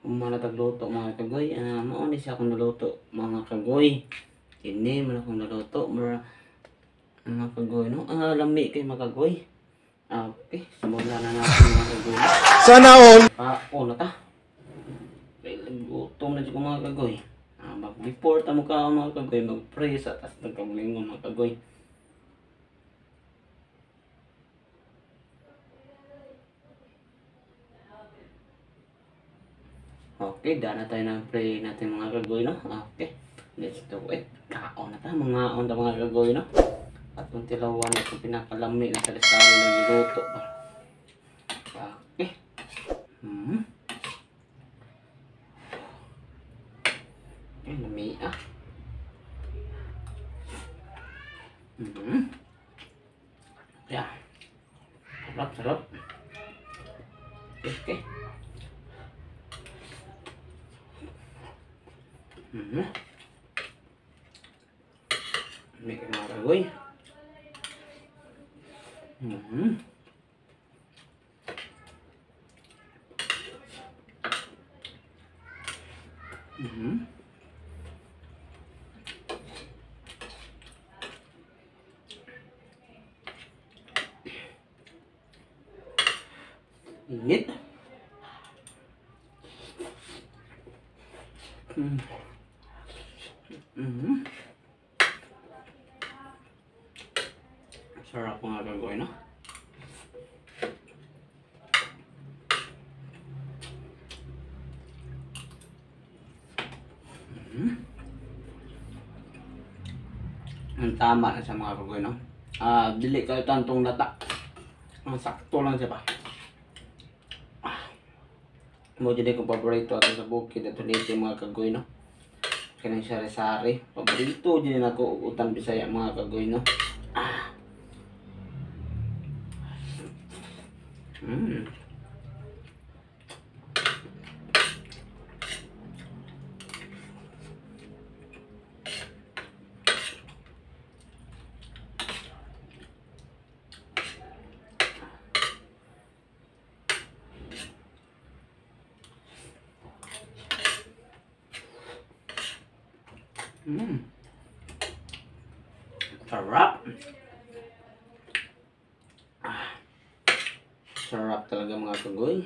Umana tagluto, mga kagoy. Mao ni siya akong naluto, mga kagoy. Kini man akong naluto, mga kagoy, no? Lami kay, mga kagoy. Okay, simulan na natin, mga kagoy. Sana all. Kaon na ta. Kay gutom na ko, mga kagoy. Mag-before ta mo kaon, mga kagoy, mag-pray sa tas nagkaugalingon, mga kagoy. Okay, dana tayo ng pray natin, mga kagoy, no? Okay, let's do it. Kaon na ta, mga on ta, mga kagoy, no? At kung tilawan na itong pinakalami na sari-sari na giluto ba. Okay. Okay, lami ah. Yeah. Sarap, sarap. Okay. May mga kagoy. Init. Sarap, mga kagoy, no? Ang tama na sa mga kagoy, no? Dili kayo tantong lata. Ang sakto lang siya ba? Mo dyan kong paborito ato sa bukid ato dito, mga kagoy, no? Kanang sari-sari. Paborito dyan ako utan Bisaya, mga kagoy, no? Sarap. Sarap talaga, mga kagoy.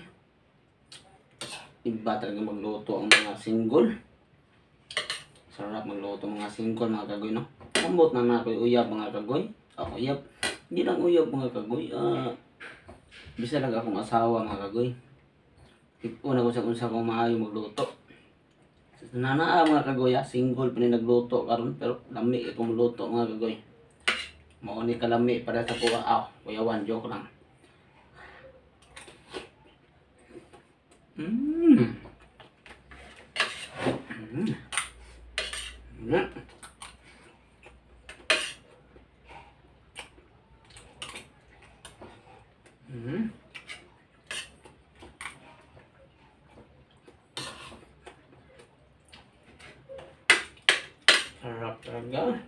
Iba talaga magluto ang mga single. Sarap magluto mga single, mga kagoy, no? Ambot na na ako'y uyab, mga kagoy. Ako uyab. Hindi lang uyab, mga kagoy. Bisa lang akong asawa, mga kagoy. Una ko sa unsa kong maayo magluto. Nanaa, mga kagoy, single pa ni nagluto karon pero lami akong magluto, mga kagoy. Mao ni kalami para sa kuha. Aw, kuyawan, joke lang. Sarap talaga.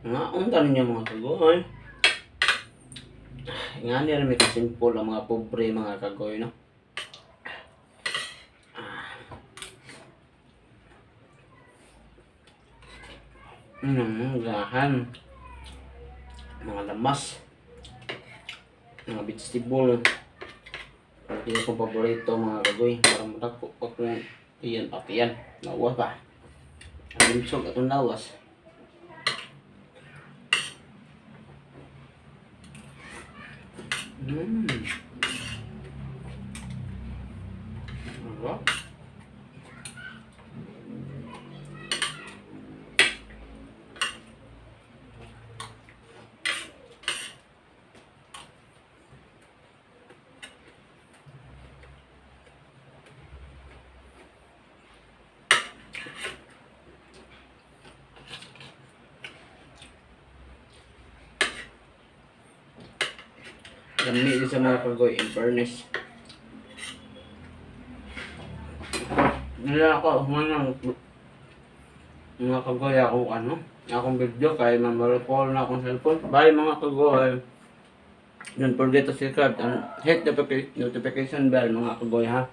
Nga, unta ninyo, mga kagoy. Nga niya rin may kasimple ang mga pobre, mga kagoy, no? Gahan. Mga lamas. Mga vegetable. Hindi ko paborito, mga kagoy. Para madako pa kung iyan pa yan. Lawas pa. Ang limsog atong lawas. Diba? Lami din sa mga kagoy, in fairness. Nila ako, humanang mga kagoy ako ano, akong video kay ma-recall na akong cellphone. Bye, mga kagoy. Don't forget to subscribe and hit the notification bell, mga kagoy, ha.